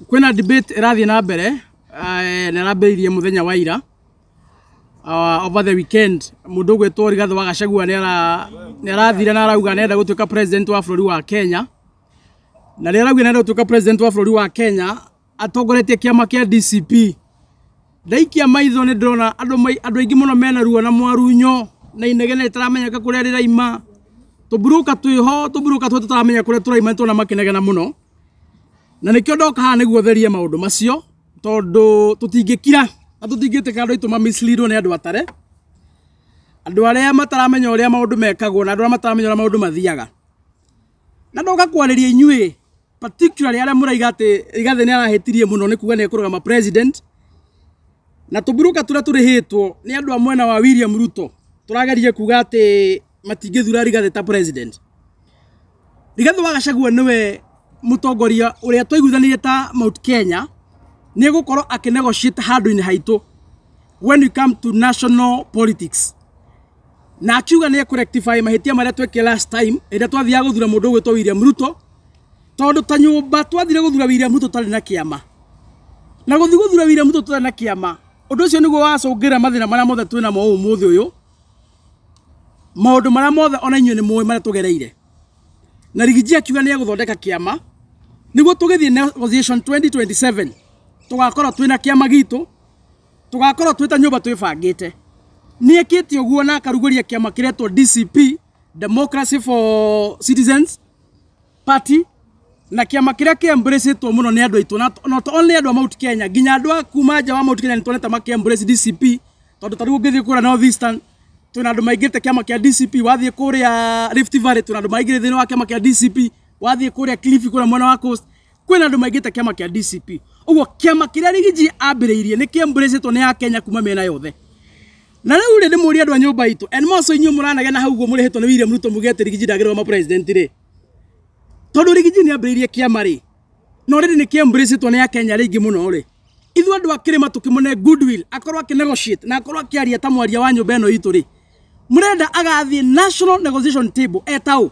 Kwĩna debate ĩrathiĩ na mbere na ĩrambĩrĩirie mũthenya wa ira, over the weekend. Mũndũ ũgwĩtwo Rigathĩ wa Gachagua nĩ arathire na arauga nĩarenda gũtuĩka president wa bũrũri wa Kenya. Na rĩrĩa arauga nĩarenda gũtuĩka president wa bũrũri wa Kenya atongoretie kĩama kĩa DCP. Ndaikia maitho nĩ ndĩrona andũ aingĩ mũno mena ruo na mwarunyo na inegene rĩtaramenyeka kũrĩa rĩraima. Tũmburuka twĩho, tũmburuka twĩ tũtaramenya kũrĩa tũraima, nĩtũrona makĩnegena mũno. Na nĩkĩo ndoka haha nĩguo therie maũndũ macio, tondũ tũtingĩkira na tũtingĩtĩkĩra andũ aitũ ma mislead-wo nĩ andũ atare, andũ arĩa mataramenya ũrĩa maũndũ mekagwo na andũ arĩa mataramenya ũrĩa maũndũ mathiaga. Na ndoka kwarĩria inyuĩ particularly arĩa mũraiga atĩ Rigathĩ nĩ arahĩtirie mũno nĩ kuga nĩ ekũrũgama president, na tũmburuka tũrĩa tũrĩhĩtwo nĩ andũ a mwena wa William Ruto tũrageria kuga atĩ matingĩthura Rigathĩ ta president. Rigathĩ wa Gachagua nĩwe mũtongoria ũrĩa twaiguithanĩirie ta Mount Kenya nĩ egũkorwo akĩnegotiate handũ-inĩ haitũ when we come to national politics, na akiuga nĩ ekũrectify mahĩtia marĩa twekire last time ĩrĩa twathiaga gũthura mũndũ ũgwĩtwo William Ruto, tondũ ta nyũmba twathire gũthura William Ruto tũtarĩ na kĩama, na gũthiĩ gũthura William Ruto tũtarĩ na kĩama, ũndũ ũcio nĩguo wacũngĩra mathĩna marĩa mothe twĩnamo ũmũthĩ ũyũ, maũndũ marĩa mothe ona inyuĩ nĩ mũĩ marĩa tũgereire. Na Riggy G akiuga nĩ egũthondeka kĩama nĩguo tũgĩthiĩ negotiation 2027 tũgakorwo twĩna kĩama gitũ, tũgakorwo twĩ ta nyũmba twĩbangĩte. Nĩ ekĩte ũguo na akarugũria kĩama kĩretwo DCP, Democracy for Citizens Party, na kĩama kĩrĩa kĩ-embrace-ĩtwo mũno nĩ andũ aitũ, not only andũ a Mount Kenya, nginya andũ a kuma nja wa Mount Kenya nĩtuonete makĩ-embrace DCP, tondũ ta rĩu ũngĩthiĩ kũrĩa North Eastern twĩna andũ maingĩrĩte kĩama kĩa DCP, wathiĩ kũrĩa Rift Valley twĩna andũ maingĩrĩte thĩinĩ wa kĩama kĩa DCP, wathiĩ kũrĩa Kilifi kũrĩa mwena wa Coast kwĩna andũ maingĩrĩte kĩama kĩa DCP. Ũguo kĩama kĩrĩa Riggy G ambĩrĩirie nĩ kĩ-embrace-ĩtwo nĩ Akenya kuma mĩena yothe. Na rĩu rĩ, ndĩmũrie andũ a nyũmba itũ, and more so inyuĩ mũranegena hau ũguo mũrĩhĩtwo nĩ William Ruto muge atĩ Riggy G ndangĩrũgama president rĩ, tondũ Riggy G nĩ ambĩrĩirie kĩama rĩ, na already nĩ kĩ-embrace-ĩtwo nĩ Akenya rĩingĩ mũno rĩ, ithuĩ andũ a kĩrĩma tũkĩmũne goodwill akorwo akĩnegotiate na akorwo akĩaria ta mwaria wa nyũmba ĩno itũ rĩ, mũrenda agathiĩ national negotiation table etaũ?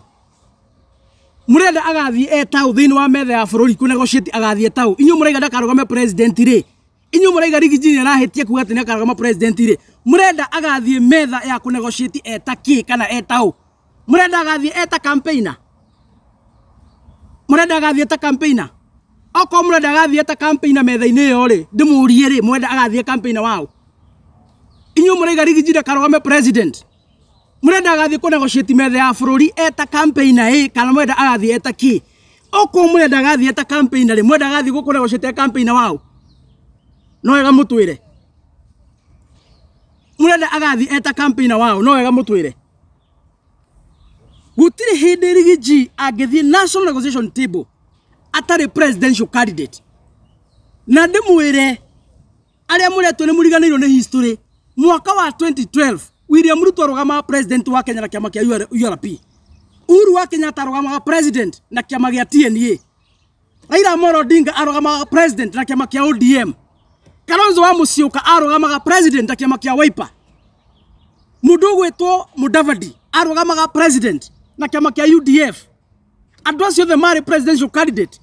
Mũrenda agathiĩ etaũ thĩinĩ wa metha ya bũrũri kũ negotiate? Agathiĩ etaũ? Inyuĩ mũraiga ndakarũgame president rĩ, inyuĩ mũraiga Riggy G nĩ arahĩtia kuga atĩ nĩ akarũgama president rĩ, mũrenda agathiĩ metha ya kũ negotiate eta kĩ kana etaũ? Mũrenda agathiĩ eta campaigner? Mũrenda agathiĩ eta campaigner? Okorwo mũrenda agathiĩ eta campaigner metha-inĩ ĩyo rĩ, ndĩmũrie rĩ, mũrenda agathiĩ campaigner waũ? Inyuĩ mũraiga Riggy G ndakarũgame president, mũrenda agathiĩ kũ negotiate metha ya bũrũri eta campaigner ĩ, kana mũrenda agathiĩ eta kĩ? Okorwo mũrenda agathiĩ eta campaigner rĩ, mũrenda agathiĩ kũ negotiate campaigner waũ? No wega mũtwĩre mũrenda agathiĩ eta campaigner waũ. No wega mũtwĩre. Gũtirĩ hĩndĩ Riggy G angĩthiĩ national negotiation table atarĩ presidential candidate. Na ndĩmwĩre arĩa mũretwo nĩ mũriganĩirwo nĩ history. Mwaka wa 2012 William Ruto arũgamaga president wa Kenya na kĩama kĩa URP. Uhuru wa Kenyatta arũgamaga president na kĩama gĩa TNA. Raila Amolo Odinga arũgamaga president na kĩama kĩa ODM. Kalonzo wa Musyoka arũgamaga president na kĩama kĩa Wiper. Mũndũ ũgwĩtwo Mudavadi arũgamaga president na kĩama kĩa UDF. Andũ acio othe marĩ presidential candidate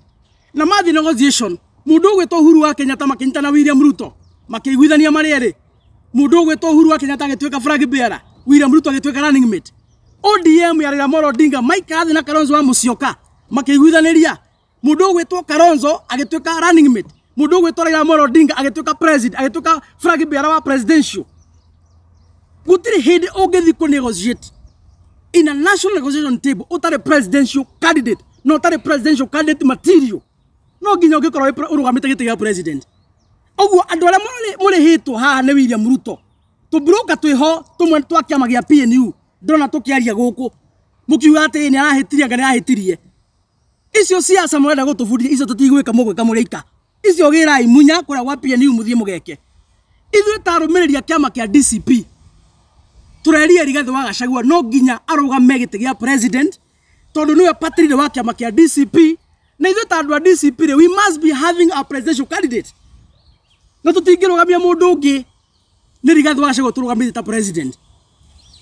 na mathiĩ negotiation, mũndũ ũgwĩtwo Uhuru wa Kenyatta makĩnyitana William Ruto makĩiguithania marĩ erĩ, mũndũ ũgwĩtwo Uhuru wa Kenyatta agĩtuĩka flag bearer, William Ruto agĩtuĩka running mate. ODM ya Raila Amolo Odinga maikara thĩ na Kalonzo wa Musyoka makĩiguithanĩria, mũndũ ũgwĩtwo Kalonzo agĩtuĩka running mate, mũndũ ũgwĩtwo Raila Amolo Odinga agĩtuĩka president, agĩtuĩka flag bearer wa presidential. Gũtirĩ hĩndĩ ũngĩthiĩ kũ negotiate in a national negotiation table ũtarĩ presidential candidate na ũtarĩ presidential candidate material. No nginya ũngĩkorwo ũrũgamĩte gĩtĩ gĩa president. Ũguo andũ arĩa mũrĩhĩtwo haha nĩ William Ruto, tũmburuka twĩho tũmwe twa kĩama gĩa PNU ndĩrona tũkĩaria gũkũ mũkiuga atĩ nĩ arahĩtirie, anga nĩ arahĩtirie. Icio siasa mũrenda gũtũbundithia icio tũtigwĩka, mũgwĩka mũrĩ icio. Gĩrai munya kũrĩa gwa PNU mũthiĩ mũgeke. Ithuĩ ta arũmĩrĩri a kĩama kĩa DCP tũrerie Rigathĩ wa Gachagua no nginya arũgame gĩtĩ gĩa president, tondũ nĩwe party leader wa kĩama kĩa DCP, na ithuĩ ta andũ a DCP rĩ, we must be having a presidential candidate, na tũtingĩrũgamia mũndũ ũngĩ, nĩ Rigathĩ wa Gachagua tũrũgamĩte ta president.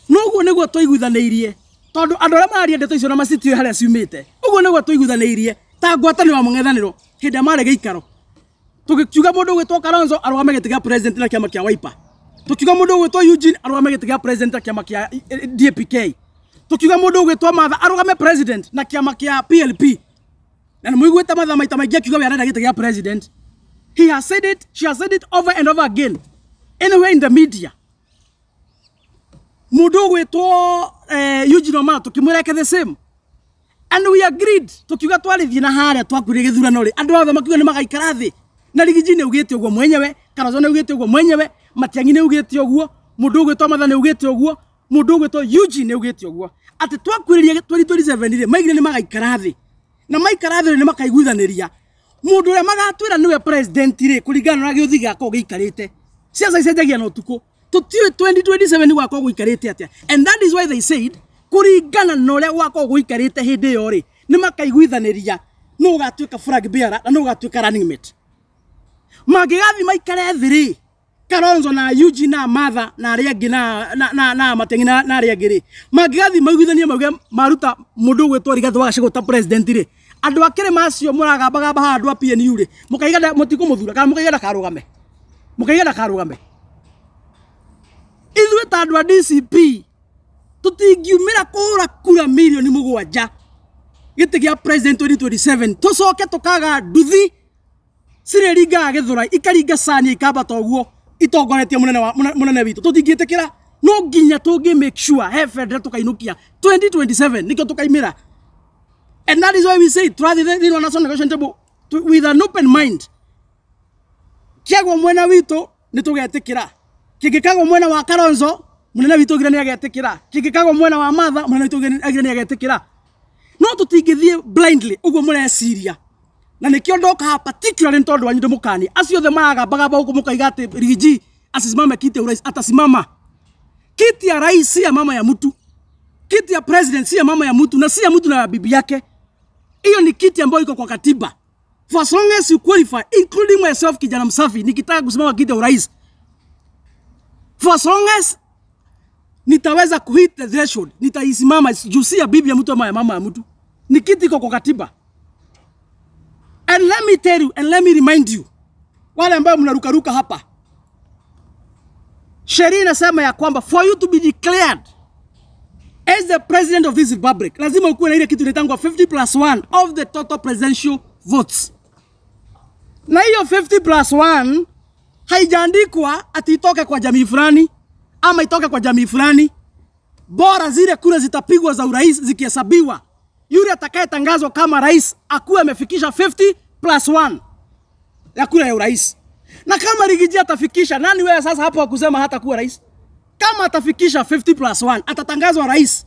Noguo nĩguo twaiguithanĩirie, tondũ andũ arĩa mararia ndeto icio na macitiũĩ harĩa ciumĩte. Ũguo nĩguo twaiguithanĩirie ta ngwatanĩro ya mũng'ethanĩro hĩndĩ ĩrĩa marĩ gĩikaro. Tukiuga mundu gwitwo Kalonzo arugame gĩtĩ gĩa president na kĩama kĩa Wiper. Tukiuga mundu gwitwo Eugene arugame gĩtĩ gĩa president na kĩama kĩa DAPK. Tukiuga mundu gwitwo Martha arugame president na kĩama kĩa PLP. Na nĩmũiguĩte Martha maita maingĩ akiuga we arenda gĩtĩ gĩa president. He has said it, she has said it over and over again. Anywhere in the media. Mundu gwitwo Eugene Wamalwa tukimwĩra eke the same. And we agreed tukiuga twarithie na haria twakuire gĩthurano rĩ, andũ othe makiuga nĩ magaikara thĩ. Na Rigiji nĩ augĩte ũguo mwenyewe, Kalonzo nĩ augĩte ũguo mwenyewe, Matiang'i nĩ augĩte ũguo, mũndũ ũgwĩtwo Martha nĩ augĩte ũguo, mũndũ ũgwĩtwo Eugene nĩ augĩte ũguo. Atĩ twakuĩrĩria 2027 rĩ, maigire nĩ magaikara thĩ. Na maikara thĩ rĩ, nĩ makaiguithanĩria. Mũndũ ũrĩa magatwĩra nĩwe president rĩ, kũringana na ũrĩa gĩũthi gĩgakorwo gĩikarĩte. Siasa icenjagia na ũtukũ. Tũtiũĩ 2027 gwakorwo gũikarĩte atĩa. And that is why they said, kũringana na ũrĩa gwakorwo gũikarĩte hĩndĩ ĩyo rĩ, nĩ makaiguithanĩria nũ ũgatuĩka flag bearer na nũ ũgatuĩka running mate. Mangĩgathiĩ maikare thĩ rĩ, Kalonzo na Eugene na Martha na arĩa angĩ na Matiang'i na arĩa angĩ rĩ, mangĩgathiĩ maiguithanie mauge maruta mũndũ ũgwĩtwo Rigathĩ wa Gachagua ta president rĩ, andũ a kĩrĩma acio mũragambagamba haha andũ a PNU rĩ, mũkaiga mũtikũmũthura kana mũkaiga ndakarũgame. Mũkaiga ndakarũgame. Ithuĩ ta andũ a DCP tũtingiumĩra kũhũra kura 7 million gĩtĩ gĩa president 2027 tũcoke tũkaga nduthi cirĩringaga gĩthũrai ikaringa cania ikambata ũguo itongoretie mũnene wa mũnene witũ. Tũtingĩtĩkĩra. No nginya tũngĩ make sure he bendera tũkainũkia 2027 nĩkĩo tũkaimĩra. And that is why we say tũrathiĩ thĩinĩ wa national negotiation table with an open mind. Kĩagwo mwena witũ nĩ tũgetĩkĩra, kĩngĩkagwo mwena wa Kalonzo mũnene witũ augire nĩ agetĩkĩra, kĩngĩkagwo mwena wa Martha mũnene witũ augire nĩ agetĩkĩra. No tũtingĩthiĩ blindly ũguo mũreciria. Na nĩkĩo ndoka haha particularly nĩ tondũ wanyu ndĩmũkanie acio othe maragambagamba gũkũ mũkaiga atĩ Rigiji asisimame kiti ya urais. Atasimama. Kiti ya rais si ya mama ya mtu, kiti ya president si ya mama ya mtu na si ya mtu na ya bibi yake. Hiyo ni kiti ambayo iko kwa katiba. For as long as you qualify, including myself, kijana msafi, nikitaka kusimama kiti ya urais, for as long as nitaweza kuhit the threshold, nitaisimama juu si ya bibi ya mtu ama ya mama ya mtu. Ni kiti iko kwa katiba. And let me tell you and let me remind you, wale ambao mnarukaruka hapa, sheria inasema ya kwamba for you to be declared as the president of this republic, lazima ukuwe na ile kitu inaitangwa 50 plus 1 of the total presidential votes. Na hiyo 50 plus 1 haijaandikwa ati itoke kwa jamii fulani ama itoke kwa jamii fulani. Bora zile kura zitapigwa za urais zikihesabiwa, yule atakayetangazwa kama rais akuwe amefikisha 50 plus 1 ya kura ya urais. Na kama Rigiji atafikisha, nani wewe sasa hapo akusema hata kuwa rais? Kama atafikisha 50 plus 1 atatangazwa rais.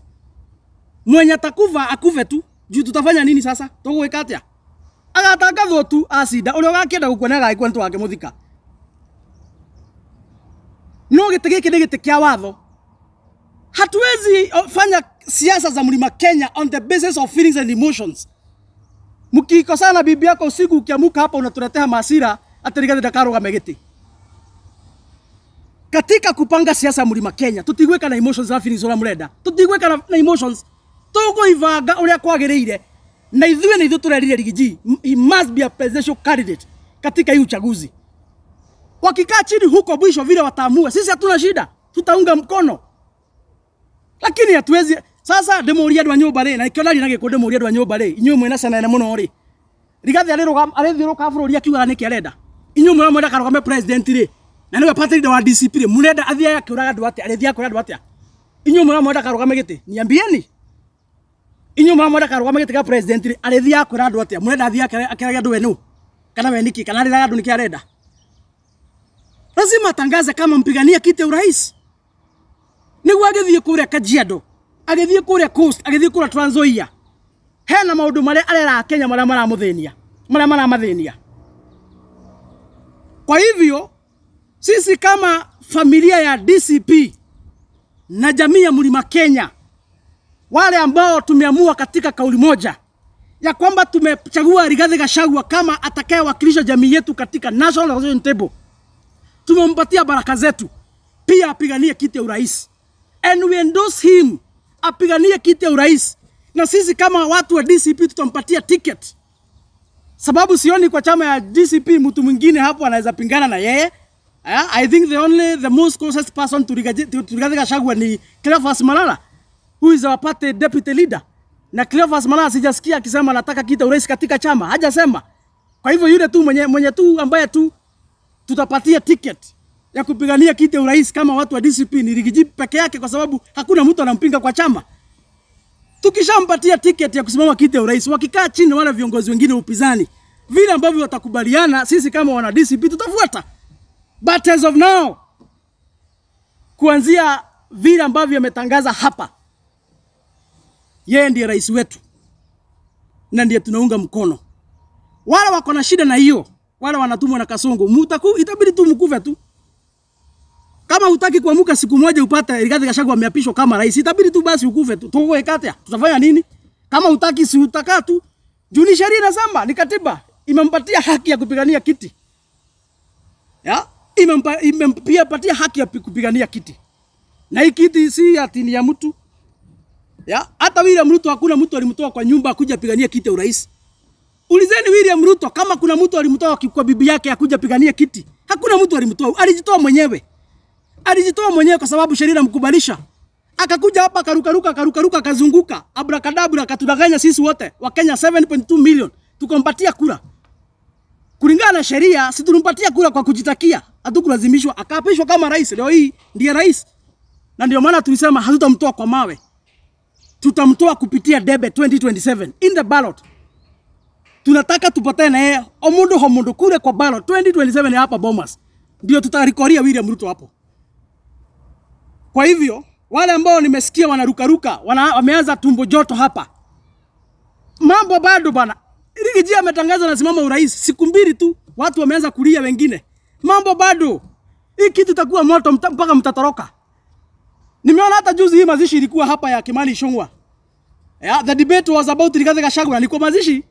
Mwenye atakufa akufe tu. Juu tutafanya nini sasa? Tũgwĩka atĩa? Agatangathwo tu acinda, ũrĩa ũgakĩenda gũkua nĩ agagĩkua nĩ tũgakĩmũthika. No gĩtĩ gĩkĩ nĩ gĩtĩ kĩa watho. Hatuwezi fanya siasa za Mlima Kenya on the basis of feelings and emotions. Mkikosana na bibi yako usiku, ukiamuka hapa unatuletea hasira ati Rigathi ndakarũgame gĩtĩ. Katika kupanga siasa ya Mlima Kenya tutigwĩka na emotions na feelings ũrĩa mũrenda, tutigwĩka na emotions, tũgũibanga ũrĩa kwagĩrĩire. Na ithuĩ nĩ ithuĩ tũrerire Rigiji he must be a presidential candidate katika hii uchaguzi. Wakikaa chini huko mwisho vile wataamua, sisi hatuna shida, tutaunga mkono, lakini hatuwezi sasa ndĩmũrie andũ a nyũmba rĩ, na nĩkĩo ndaria na gĩkũ ndĩmũrie andũ a nyũmba rĩ, inyuĩ mwĩna ciana nene mũno rĩ, Rigathi arĩthiũrũka bũrũri akiugaga nĩkĩ arenda? Inyuĩ mũramwenda karũgame president rĩ, na nĩwe party leader wa DCP rĩ, mũrenda athiĩ akĩũraga andũ atĩa? Arĩthiĩ akĩũraga andũ atĩa? Inyuĩ mũramwenda karũgame gĩtĩ, niambieni, inyuĩ mũramwenda karũgame gĩtĩ gĩa president rĩ, arĩthiĩ akwĩra andũ atĩa? Mũrenda athiĩ akĩrage andũ we nũ kana we nĩkĩ kana arĩraga andũ nĩkĩ arenda? Lazima atangaze kama mpigania kiti ya urais, nĩguo agĩthiĩ kũrĩa Kajiado, agĩthiĩ kũrĩa Coast, agĩthiĩ kũrĩa Trans Nzoia, hena maũndũ marĩa arera Kenya marĩa maramũthĩnia, marĩa maramathĩnia. Kwa hivyo sisi kama familia ya DCP na jamii ya Mlima Kenya, wale ambao tumeamua katika kauli moja ya kwamba tumechagua Rigathi Gachagua kama atakayewakilisha jamii yetu katika National Negotiation Table, tumempatia baraka zetu pia apiganie kiti ya urais, and we endorse him apiganie kiti ya urais, na sisi kama watu wa DCP tutampatia ticket. Sababu sioni kwa chama ya DCP mtu mwingine hapo anaweza pingana na yeye. I think the most closest person to Rigathi Gachagua ni Cleophas Malala, who is our party deputy leader. Na Cleophas Malala sijasikia akisema anataka kiti urais katika chama, hajasema. Kwa hivyo yule tu mwenye tu ambaye tu tutapatia ticket ya kupigania kiti urais kama watu wa DCP ni Rigiji peke yake, kwa sababu hakuna mtu anampinga kwa chama. Tukishampatia ticket ya kusimama kiti urais, wakikaa chini wale viongozi wengine upinzani, vile ambavyo watakubaliana, sisi kama wana DCP tutafuata. But as of now, kuanzia vile ambavyo ametangaza hapa, yeye ndiye rais wetu na ndiye tunaunga mkono. Wale wako na shida na hiyo, wale wanatumwa na Kasongo, itabidi tu mkufe tu. Kama hutaki kuamuka siku moja upate Rigathi Gachagua ameapishwa kama rais, itabidi tu basi ukufe tu. Tuwe katia, tutafanya nini? Kama hutaki si utakaa tu. Juu ni sheria inasema, ni katiba imempatia haki ya kupigania kiti. Ya? Imempatia haki ya kupigania kiti. Na hii kiti si ati ni ya mtu. Ya? Hata William Ruto hakuna mtu alimtoa kwa nyumba kuja pigania kiti ya urais. Ulizeni William Ruto kama kuna mtu alimtoa kwa bibi yake akuja pigania kiti. Hakuna mtu alimtoa, alijitoa mwenyewe. Alijitoa mwenyewe kwa sababu sheria inamkubalisha. Akakuja hapa akarukaruka akarukaruka akazunguka, abracadabra, akatudanganya sisi wote wa Kenya 7.2 million, tukampatia kura. Kulingana na sheria, si tulimpatia kura kwa kujitakia, hatukulazimishwa. Akaapishwa kama rais, leo hii ndiye rais. Na ndio maana tulisema hatutamtoa kwa mawe. Tutamtoa kupitia debe 2027 in the ballot. Tunataka tupatane na yeye omundu homundu kule kwa ballot 2027 hapa Bomas. Ndio tutarikoria William Ruto hapo. Kwa hivyo wale ambao nimesikia wanarukaruka, wameanza tumbo joto hapa, mambo bado bana. Rigiji ametangaza anasimama urais siku mbili tu, watu wameanza kulia wengine. Mambo bado. Hii kitu itakuwa moto mpaka mtatoroka. Nimeona hata juzi hii mazishi ilikuwa hapa ya Kimani Ichung'wah. Yeah, the debate was about Rigathi Gachagua, ni kwa mazishi.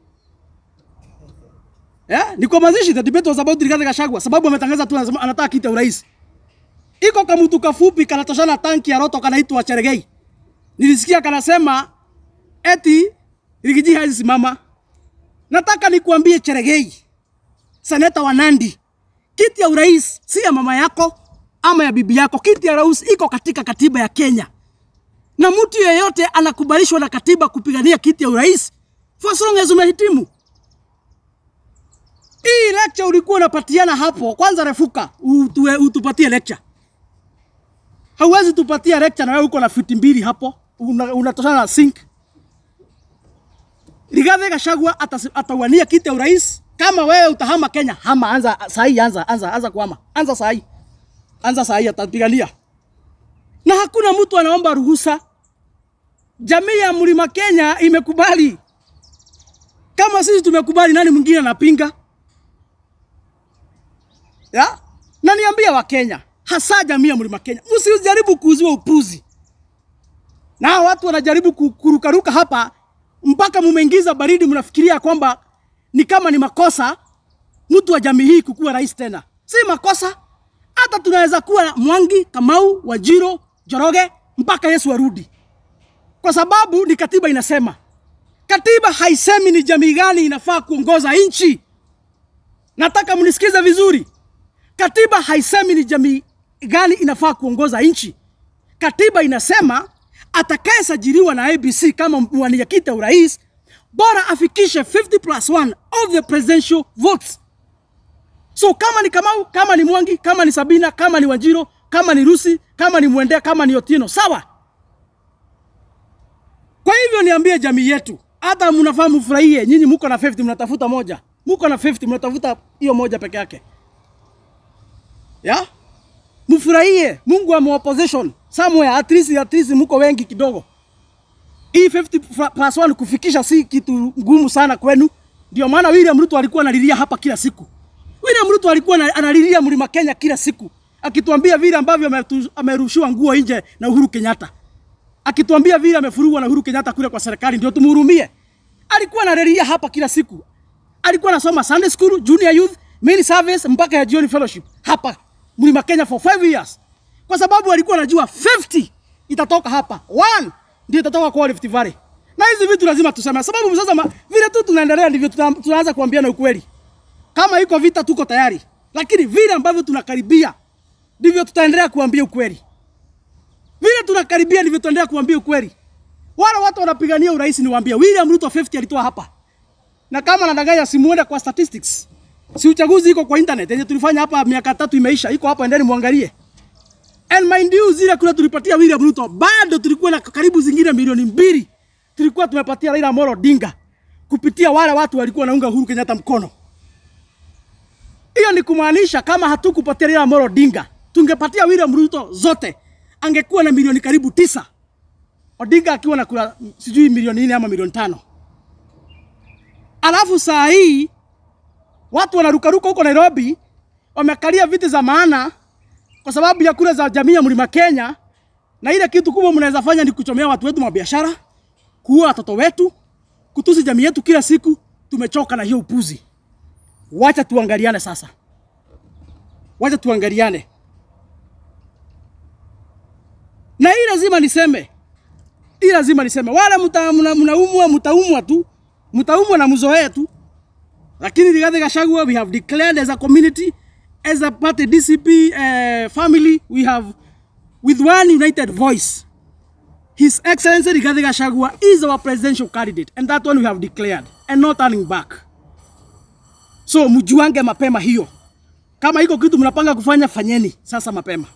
Yeah, ni kwa mazishi, the debate was about Rigathi Gachagua sababu ametangaza tu anataka kiti ya urais. Iko kamutu kafupi kanatoshana tanki ya Roto kanaitwa Cherargei. Nilisikia kanasema eti Rigiji hazi simama. Nataka nikuambie Cherargei, seneta wa Nandi, kiti ya urais si ya mama yako ama ya bibi yako. Kiti ya urais iko katika katiba ya Kenya, na mtu yeyote anakubalishwa na katiba kupigania kiti ya urais for as long as umehitimu. Hii lecture ulikuwa unapatiana hapo, kwanza refuka utupatie lecture. Hauwezi tupatia lecture na wewe uko na futi mbili hapo, unatoshana na sink. Rigathi Gachagua atawania kiti ya urais. Kama wewe utahama Kenya, hama, anza sahi, anza anza anza kuhama. Anza sahi. Anza sahi, atapigania. Na hakuna mtu anaomba ruhusa. Jamii ya Mlima Kenya imekubali. Kama sisi tumekubali, nani mwingine anapinga? Ya? Na niambia wa Kenya, hasa jamii ya Mlima Kenya, msijaribu kuuziwa upuzi. Na watu wanajaribu kurukaruka hapa mpaka mumeingiza baridi, mnafikiria kwamba ni kama ni makosa mtu wa jamii hii kukuwa rais tena. Si makosa. Hata tunaweza kuwa Mwangi, Kamau, Wanjiru, Njoroge mpaka Yesu arudi. Kwa sababu ni katiba inasema. Katiba haisemi ni jamii gani inafaa kuongoza nchi. Nataka mnisikize vizuri. Katiba haisemi ni jamii gani inafaa kuongoza nchi. Katiba inasema atakayesajiliwa na IEBC kama mwania kiti urais bora afikishe 50 plus 1 of the presidential votes. So kama ni Kamau, kama ni Mwangi, kama ni Sabina, kama ni Wanjiru, kama ni Rusi, kama ni Mwende, kama ni Otieno, sawa. Kwa hivyo niambie jamii yetu, hata mnafaa mfurahie, nyinyi mko na 50 mnatafuta moja. Mko na 50 mnatafuta hiyo moja peke yake. Ya? Mfurahie, Mungu amewa position somewhere, at least mko wengi kidogo. Hii 50 plus 1 kufikisha si kitu ngumu sana kwenu. Ndio maana William Ruto alikuwa analilia hapa kila siku. William Ruto alikuwa analilia Mlima Kenya kila siku, akituambia vile ambavyo amerushiwa nguo nje na Uhuru Kenyatta, akituambia vile amefurugwa na Uhuru Kenyatta kule kwa serikali, ndio tumhurumie. Alikuwa analilia hapa kila siku. Alikuwa anasoma Sunday school, junior youth, mini service mpaka ya jioni fellowship hapa Mlima Kenya for 5 years, kwa sababu alikuwa anajua 50 itatoka hapa, one ndio itatoka kwa Rift Valley. Na hizi vitu lazima tuseme, sababu sasa vile tu tunaendelea ndivyo tunaanza kuambiana ukweli. Kama iko vita tuko tayari, lakini vile ambavyo tunakaribia ndivyo tutaendelea kuambia ukweli. Vile tunakaribia ndivyo tutaendelea kuambia ukweli. Wale watu wanapigania urais, niwaambie, William Ruto 50 alitoa hapa. Na kama nadanganya, simuende kwa statistics. Si uchaguzi iko kwa internet yenye tulifanya hapa miaka 3 imeisha, iko hapa, endeni muangalie. And mind you, zile kura tulipatia William Ruto, bado tulikuwa na karibu zingine milioni 2 tulikuwa tumepatia Raila Amolo Odinga kupitia wale watu walikuwa wanaunga Uhuru Kenyatta mkono. Hiyo ni kumaanisha kama hatukupatia Raila Amolo Odinga, tungepatia William Ruto zote, angekuwa na milioni karibu 9. Odinga akiwa na kura sijui milioni 4 ama milioni 5. Alafu saa hii watu wanarukaruka huko Nairobi, wamekalia viti za maana kwa sababu ya kura za jamii ya Mlima Kenya, na ile kitu kubwa mnaweza fanya ni kuchomea watu wetu mabiashara, kuua watoto wetu, kutusi jamii yetu kila siku. Tumechoka na hiyo upuzi. Wacha tuangaliane sasa, wacha tuangaliane. Na hii lazima niseme, hii lazima niseme, wala mnaumwa, mtaumwa tu, mtaumwa na mzoee tu. Lakini Rigathi Gachagua, we have declared as a community, as a party DCP family, we have with one united voice. His Excellency Rigathi Gachagua is our presidential candidate, and that one we have declared and not turning back. So mjuange mapema hiyo. Kama iko kitu mnapanga kufanya, fanyeni sasa mapema.